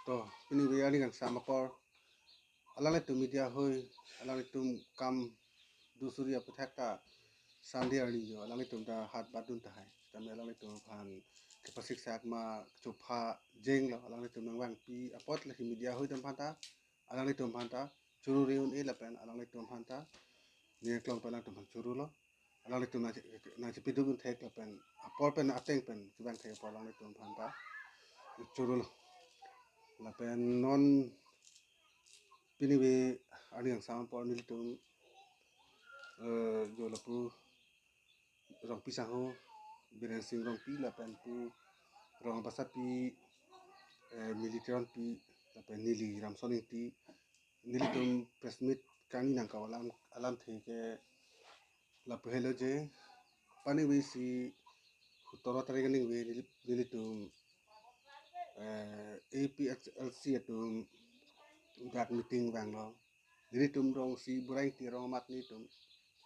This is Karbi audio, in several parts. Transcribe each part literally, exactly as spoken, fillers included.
To, pini ave arni kangsam apor, alanglitum media ahoi, alanglitum kam dusuri aputhak ta Sunday arni jo, alanglitum ta hat badun tahai. Tame alanglitum aphan kepasik sak ma chopha jenglo, alanglitum nangvangpi apot lasi media ahoi atum aphan ta, alanglitum aphan ta churu reun-e lapen alanglitum aphan ta ningklong pen alanglitum aphan churulo. Alanglitum nang, nangchepiduk un thek lapen apor pen ateng pen kevang thek apor alanglitum aphan ta churulo. Lapen non pini ave arni kangsam apor nelitum, eh, jo lapu Rongpi sangho, Biren Sing Rongpi lapen pu rong abasapi, eh, Militeronpi lapen neli Ramson Ingti, nelitum press meet kangni nangkok alam, alamthe ke lapu helo je, pini ave isi hutoro tarik aning ave neli-, nelitum, eh, A P H L C atum dak meeting vanglo. Nelitum rong isi Burai Ingti arong amat nelitum,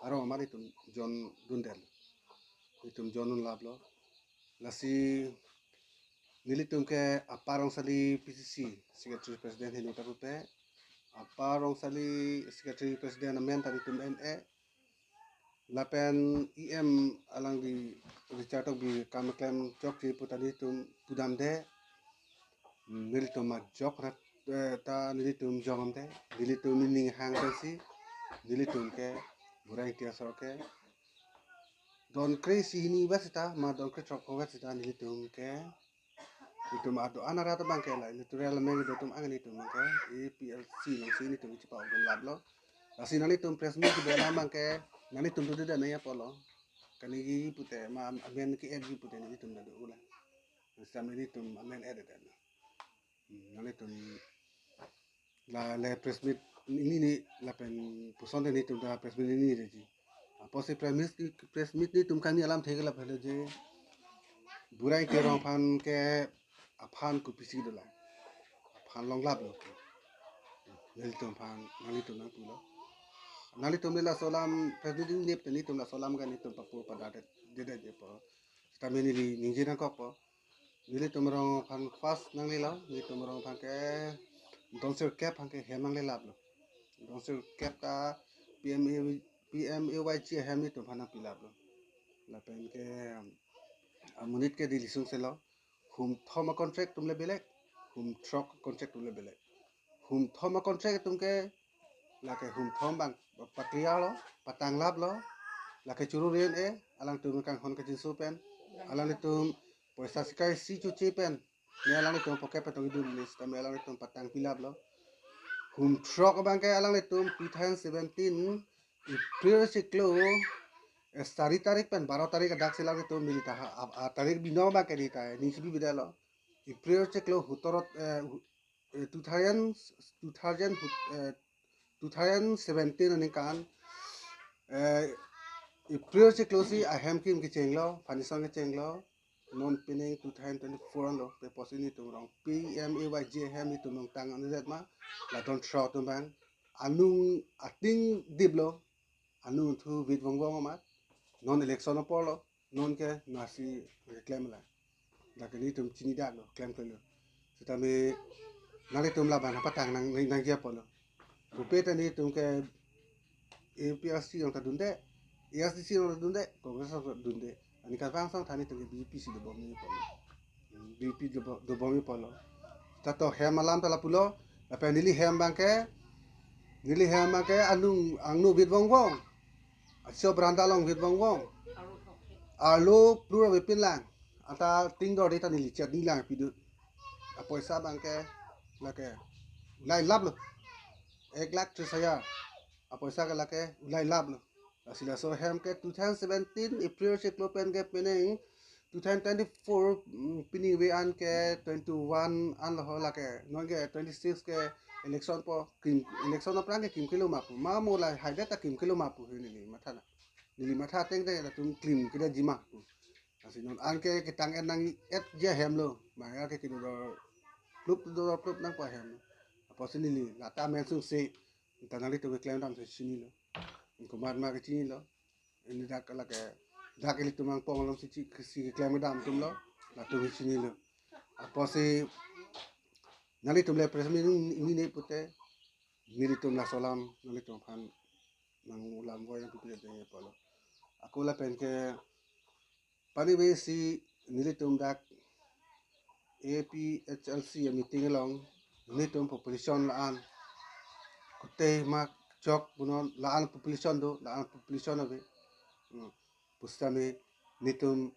arong amat nelitum join dundet. Nelitum join dunlaplo. Lasi nelitum ke Apa Rongsali P C C Secretary President henlo ta pupe, Apa Rongsali Secretary President amen ta nelitum en-e. Lapen E M alangli Richard Tokbi kam keklem chokche pu ta nelitum pudamde. Hmm, nelitum ajok rat, eh, ta nelitum jongde. Nelitum nening hang pensi nelitum ke Burai Ingti asor ke don kre-isi hini vet sita ma don krethrok vet sita nelitum ke, nelitum ado-an arat abang ke la electoral ameng do atum angni atum abang ke A P H L C alongsi nelitum chepa-ok dunlaplo. Lasi nanglitum press meet kedo alam abang ke nanglitum do deda nangji apotlo. Kaningje pute ma amen ke-etji pute nelitum ta do-ola. Lasi nelitum amen et-et. Hmm, nanglitum la le press meet hini ni lapen puson te nelitum ta press meet hini ni ji. Apotsi press meet, press meet nelitum kangni alamthe ke lapu helo je, Burai Ingti arong aphan ke aphan kopisi dolang. Aphan longlaplo. Nelitum aphan nanglitum nangpulo. Nanglitum le laso alam press meet hini ni te nelitum laso alam ke nelitum papu pada det, det, det je po. Sitame neli ningje nangkokpo. Nelitum arong aphan first nanglelo, nelitum arong aphan ke don sirkep aphan ke hem nanglelaplo. Don sirkep ta P M A, P M A Y G ahem nelitum aphan nangpilaplo. Lapen ke, um, amonit ke Delhi sung selo. Hum thom a-contract atum le belek, hum throk a-contract atum le belek. Hum thom a-contract atum ke, lake hum thom abang pa-clear lo, patanglaplo, lake churu reun-e, alangtum kanghon kachinso pen, alanglitum poisa sika isi choche pen, ne alanglitum pocket pen tong idun list, tame alanglitum patangpilaplo. Hum throk abang ke alanglitum two thousand seventeen April chiklo, eh, sari tarik pen baro tarik adak si alanglitum neli ta ha, a, a tarik binong abang ke neli ta, neli si bibida lo. April chiklo hutoro, eh, hu-, eh, two thousand, two thousand, eh, two thousand seventeen aningkan, eh, April chiklo si ahem kim kechenglo, foundation kechenglo, non pining two thousand twenty-four lo, te apotsi nelitum arong P M A Y G ahem nelitum nangtang andet ma, la don throk atum abang, anung ating diplo, anung thu vit vongvong amat, non election aporlo, non ke nasi keklem la. Dak nelitum chinidaklo, klemklelo. Sitame nanglitum labang patang nang, nang, nangji apotlo. Pupe ta nelitum ke A P H L C along ta dunde, A S D C along ta dunde, Congress along ta dunde. Aningkan vang song ta nelitum ke B J P si dobom nangji apotlo. B J P dobo-, dobom nangji apotlo. Ta to hem alam ta lapulo, lapen neli hem abang ke, neli hem abang ke anung angno vit vongvong. Aso branda along vit vongvong. Arlo plura vepin lang. Anta ting dor di ta neli chat ni lang pidu. Apoisa abang ke lake ulai laplo. Ek lakh tris hajar. Apoisa ke lake ulai laplo. Lasi laso hem ke two thousand seventeen April chiklo pen ke pining two thousand twenty-four, mm, pini ave an ke twenty-one an lo ho lake. Non ke twenty-six ke election po, krim, election aphrang ke krimkelo ma pu. Ma mo la haidet ta krimkelo ma pu he neli matha na. Neli matha ateng te latum krimkledetji ma pu. Lasi non an ke ketang-et nang-etji ahem lo. Maya ke kedo dor plup do dor plup nangpo ahem lo. Apotsi neli lata amen sungse ta nanglitum keklem dam si chinilo. Komat ma kechinilo. Ini dak lake, dak ilitum angpong along si chi, si keklem dam atum lo. Latum chinilo. Apotsi Nanglitum le press meet ingnine pute nelitum laso alam nanglitum aphan nang lam voi nang pipile dengji apotlo. Ako lapen ke pani besi nelitum dak A P H L C meeting along nelitum population la-an kutei mak chok punon la-an population do, la-an population ave. Hmm. Pusitame nelitum,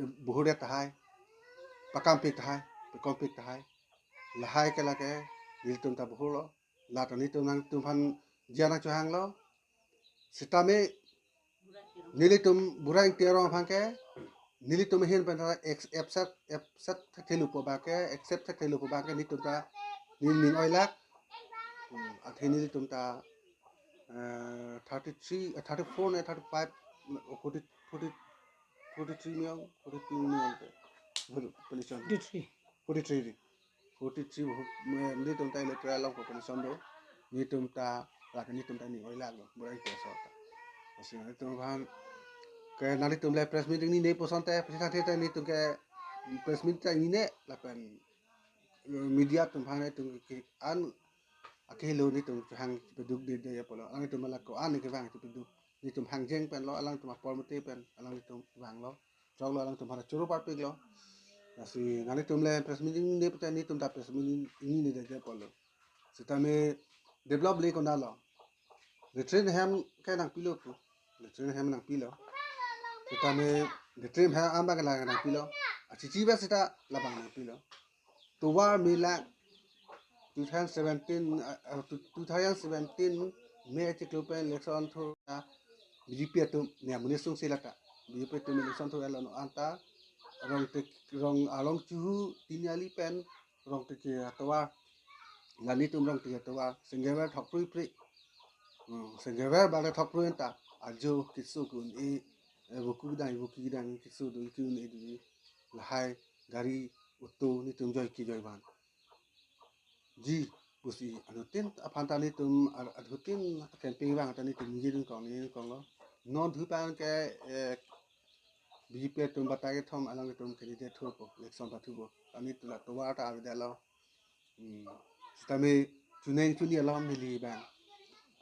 eh, buhur tahai, pakampik tahai, pekompik tahai. Lahai ke lake nelitum ta buhurlo. Lata nelitum nangtum aphan jia nangchohanglo. Sitame nelitum Bura Ingti arong aphan ke nelitum ahin pen ta ex-, accept, accept thekthelupo abang ke, accept thekthelupo abang ke nelitum ta ning ning oilak. Hmm, athe nelitum ta, eh, thirty-three, eh, thirty-four ne thirty-five, forty, forty, forty-three million, forty-two million te. Population. Forty-three. Forty-three ri. Forty-three, eh, nelitum ta electoral along population do. Nelitum ta, lake nelitum ta ning oilaklo, Bura Ingti aso ta. Lasi nelitum aphan ke nanglitum le press meet ingnine pu asonte, pisi thanthe ta nelitum ke press meet ta ingnine, lapen, eh, media atum aphan nelitum ke an akehelo nelitum chohang chipeduk dede apotlo. Alangtum alak ko-an kevang chipeduk. Nelitum hangjeng penlo, alangtum apor mate pen alanglitum vanglo. Choklo, alangtum aphan choro parpiklo. Lasi nanglitum le press meet ingnine pute nelitum ta press meet ingnine dede apotlo. Sitame develop le konatlo. Latrine hem ke nangpilo pu. Latrine hem nangpilo. Sitame latrine hem abang ke la nangpilo. Achichi ba sita labang nangpilo. Tovar me lak two thousand seventeen, uh, uh, two, two thousand seventeen May chiklo pen election thur, uh, B J P atum ne amonit sungsi lata. B J P atum election thur elo no anta rong tik rong along chuhu Tiniali pen rong tik tovar. La nelitum rong tik tovar. Senggever thokprui pri. Hmm, senggever bale thokprui anta. Ajo kisu kun e, eh, buku dang, buku dang kisu do kun e do. Lahai gari auto nelitum joi ki joi van. Ji pusi anuttin aphan ta nelitum ar-, anuttin campaign vang ta nelitum ningje dun kong ningje dun konglo. Non thu pen ke, eh, B J P atum batai kethom alangtum candidate thupo, election pathupo. Ani tula tovar ta avedetlo. Hmm. Sitame chuning chuni alom neli bang.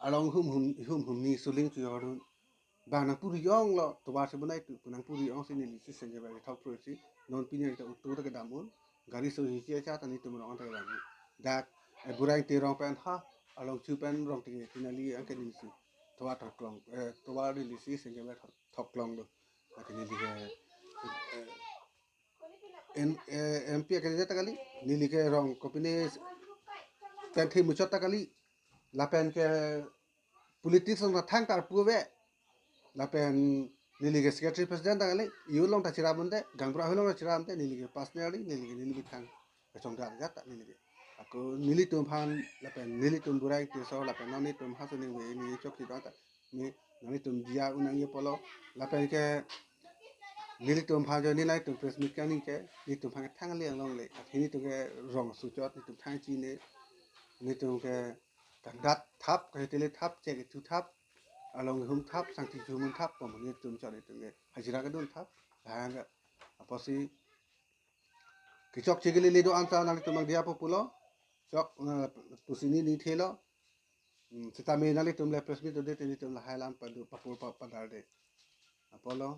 Along hum hum hum hum ni suling chuyor dun. Bang nangpuri onglo, tovar si bonai tu, nangpuri ong si neli si Senggever thokprui si, non pini ta auto ta kedam un, gari so hi chi cha ta nelitum rong ta kedam un. Dak, eh, Bura Ingti arong pen ha, along chu pen rong tik Tiniali ang ke neli si. Tovar thoklong, eh, tovar neli si Senggever thok-, thoklong do. Lake neli ke, eh, en, eh, M P candidate ta kali, neli ke rong kopine penthi muchot ta kali, lapen ke politics along thang tarpu ave. Lapen neli ke secretary president ta kali, yu along ta chiram unte, gaonbura along ta chiram unte, neli ke personally, neli ke neli bithang kachongdar jat ta neli ke. Ako nelitum aphan, lapen nelitum Bura Ingti aso, lapen non nelitum ha suning ve, neli chok si dota, ne, nelitum jia un nangji apotlo, lapen ke nelitum aphan jo nelitum press meet kani ke, nelitum aphan thang le along le, athe nelitum ke rong suchot, nelitum thang chine, nelitum ke kandat thap, kahitele thap, chek itu thap, along hum thap, sangti hum thap, pom nelitum chot nelitum ke hajira kedun thap, lahai ke apotsi kechok chekele le do anta nanglitum nangdiya po pulo, chok, eh, pusi neli thelo, hmm, sitame nanglitum le press meet do de te nelitum lahai alam padu papur pa-, padar de. Apotlo,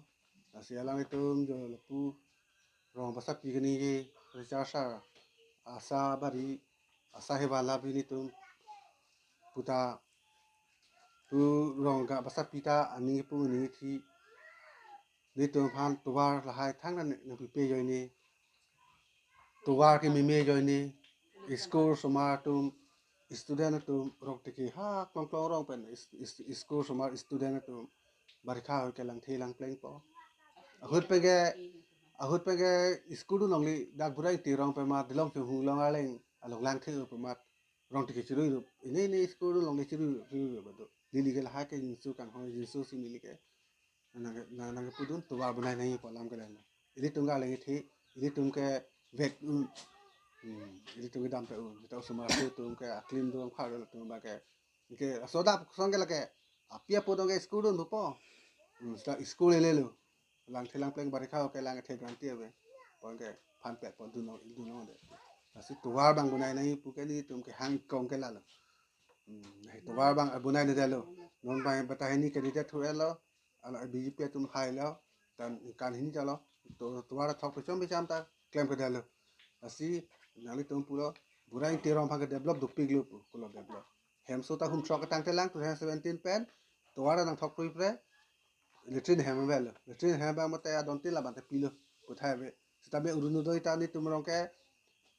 lasi alanglitum jo lapu rong basapi kani ke Richard sir, Asha Bari, Asha Hebalah bi nelitum puta pu rong ga basapi ta aning pu aning thi nelitum aphan tovar lahai thang nang nangpipe ajoine. Tovar ke meme ajoine. School osomar atum, student atum, rong tik ha klong klong rong pen is-, is-, school osomar student atum barikha ahut ke langthe langplengpo. Ahut pen ke, ahut pen ke school along le dak Bura Ingti arong pen ma Dilong Chonghulong arleng along langthe pen ma rong tik chirui rup. Ini ini school along le chirui rup, chirui rup do. Neli ke lahai ke jinsu kanghon jinsu si neli ke nang, nang, nangpudun tovar bonai nangji pu alam ke lahenlo. Ilitum ke alang ithi, ilitum ke vek un. Hmm, ilitum ke dampe un. Kita osomar atum ke aklim dong khar atum ba ke. Ke soda song ke lake. Api apo dong ke school dunpo. Hmm, seta school lele lo. Langthe langpleng barikha ke lang the ganti ave. Pon ke phan pet pon dunong, dunong de. Lasi tovar abang bonai nangji pu ke nelitum kehang kong ke lalo. Hmm, hai tovar abang bonai nangdetlo. Non abang bata hini candidate thu-etlo. Ala B J P atum hailo. Tan kan hini jalo. To tovar athok pechom pecham ta klem kedetlo. Lasi nanglitum pulo Bura Ingti arong aphan ke develop dopiklo pu, pulo develop. Hem so ta hum throk ketang telang two thousand seventeen pen. Tovar nangthok prui pre. Latrine hem avelo. Latrine hem abang mate adon tin labang te pilo. Puthai ave. Sitame Orunodoi ta nelitum arong ke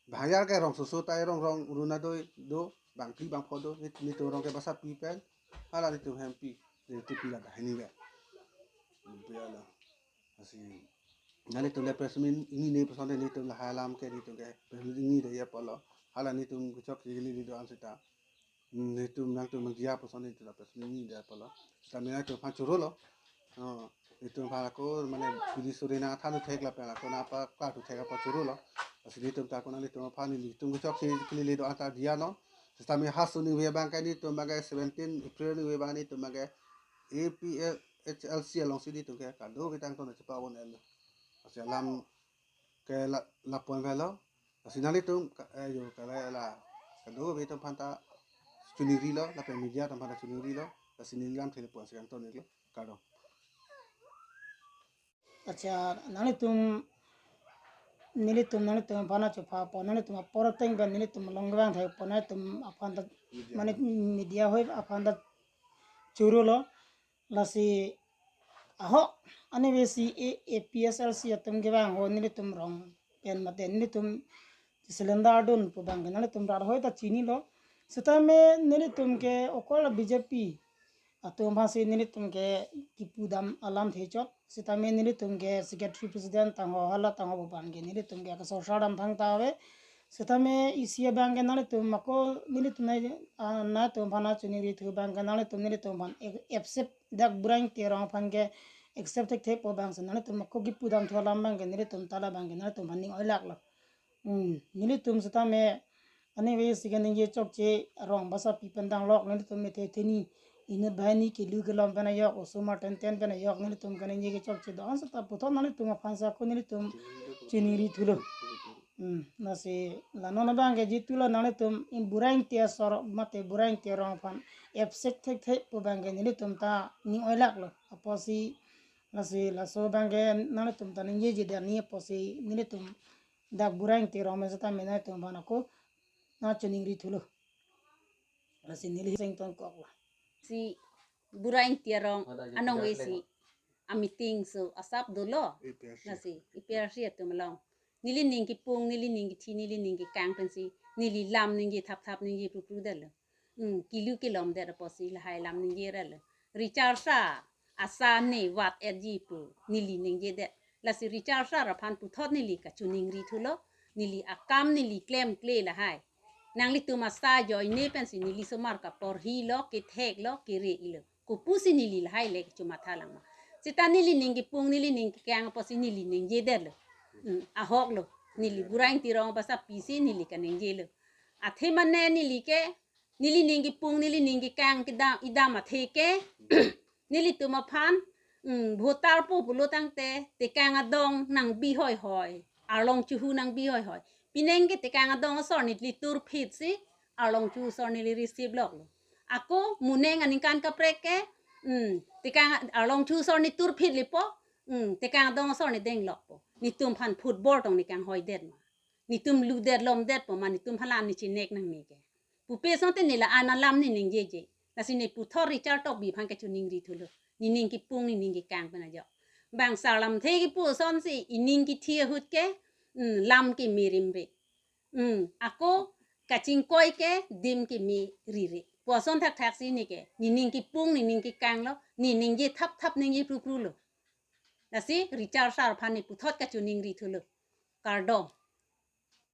bang hajar ke rong soso ta rong rong Orunodoi do, bang phli bang pho do, neli, nelitum arong ke basa pi pen, hala nelitum hem pi, nelitum pi la dah ini be. Pi la. Lasi nanglitum le press meet ingnine puson nelitum lahai alam ke nelitum ke press meet ingnine ya pulo. Hala nelitum kechok kili do-an seta. Hmm, nelitum nangtum media puson nelitum la press meet ingnine pulo. Sitame nangtum aphan chorolo. Oh, nelitum aphan ako mane pili suri nangthan thek lapen ako nangpaklar thek apot chorolo. Lasi nelitum ta ako nanglitum aphan nelitum kechok si kili do-an ta diya non. Sitame ha suni abang ke nelitum abang ke seventeen April ni abang nelitum abang ke A P H L C alongsi nelitum ke kadokave tangton chepa-un-etlo. Lasi alam ke la, lapu-an avelo. Lasi nanglitum ka, eh, yo, kala la, kadokave atum aphan ta choningrilo, lapen media atum aphan ta choningrilo. Lasi neli lam thele puan sekan ton nilo. Kardom. Acha, nanglitum, nelitum, nanglitum aphan chopha po, nanglitum apor ateng pen nelitum along kevang thai po, nanglitum aphan ta, media, mane media hoi aphan ta chorolo. Lasi ahok, anivesi A, A P H L C atum kevang ho nelitum arong pen mate nelitum cylinder dun pu abang ke nanglitum rat hoi ta chinilo. Sitame nelitum ke okol B J P atum aphansi nelitum ke kipu dam alamthe chot. Sitame nelitum ke secretary president tangho hala tangho pu abang ke nelitum ke kasor sar dam thangta ave. Sitame isi abang ke nanglitum ako nelitum nai, ah, nangtum aphan choningri thu abang ke nanglitum nelitum aphan ek-, accept dak Bura Ingti arong aphan ke accept thekthe pu abang si nanglitum ako kipu dam thu alam abang ke nelitum ta la abang ke nanglitum aphan ning oilaklo. Hmm, nelitum sitame anivesi ke ningje chokche arong basa pi pen danglok nelitum methe theni inut banghini kelu kelom pen ajok osomar tenten pen ajok nelitum ke ningje kechokche do-an seta puthot nanglitum aphan si ako nelitum chiningri thulo. Hmm, lasi la non abang ke jitu la nanglitum in Bura Ingti asor mate Bura Ingti arong aphan accept thekthe pu abang ke nelitum ta ning oilaklo. Apotsi lasi laso abang ke nanglitum ta ningjeje dani apotsi nelitum dak Bura Ingti arong pen sitame nanglitum aphan ako nangchiningri thulo. Lasi neli seng ton koklo. Si Bura Ingti arong anong vesi a meeting so asap dolo. A P H C. Lasi A P H C atum along. Neli ning kipung, neli ning kithi, neli ning kekang pensi, neli lam ningje thapthap ningje pruprudetlo. Hmm, kelu kelom det apotsi lahai alam ningje detlo. Richard sir asa ne vat-etji pu neli ningjedet. Lasi Richard sir aphan puthot neli kachiningri thulo. Neli akam neli klemkle lahai. Nanglitum asa ajoine pensi neli somar kaporhilo, ketheklo, kere-ilo. Kopusi neli lahai le kachomatha lang ma. Seta neli ning kipung, neli ning kekang apotsi neli ningjedetlo. Hmm, ahoklo. Neli Bura Ingti arong basa pisi neli kaningjelo. Athe mane neli ke neli ning kipung, neli ning kekang kedam, idam athe ke nelitum aphan, hmm, voter po pulo tangte tekang adong nangbi hoihoi, arlong chuhu nangbi hoihoi. Pining ke tekang adong asor neli turphit si arlong chuhu asor neli receive loklo. Ako muning aningkan kaprek ke, hmm, tekang arlong chuhu asor ne turphit lipo, hmm, tekang adong asor ne denglokpo. Netum aphan football tong ne kanghoidet ma. Netum ludet lomdetpo ma, netum hala ne chinek nangne ke. Pupe asonte ne la-an alam ne ningjeje. Lasi ne puthot Richard Tokbi aphan kachiningri thulo. Ne ning kipung, ne ning kekang pen ajok. Bang sar lamthe kipu asonsi ining kithi ahut ke, hmm, lam keme rimre. Hmm, ako kachingkoi ke dim keme rire. Pu ason thakthak si ne ke, ne ning kipung, ne ning kekanglo, ne ningje thapthap ningje pruprulo. Lasi Richard sir aphan ne puthot kachiningri thulo. Kardom.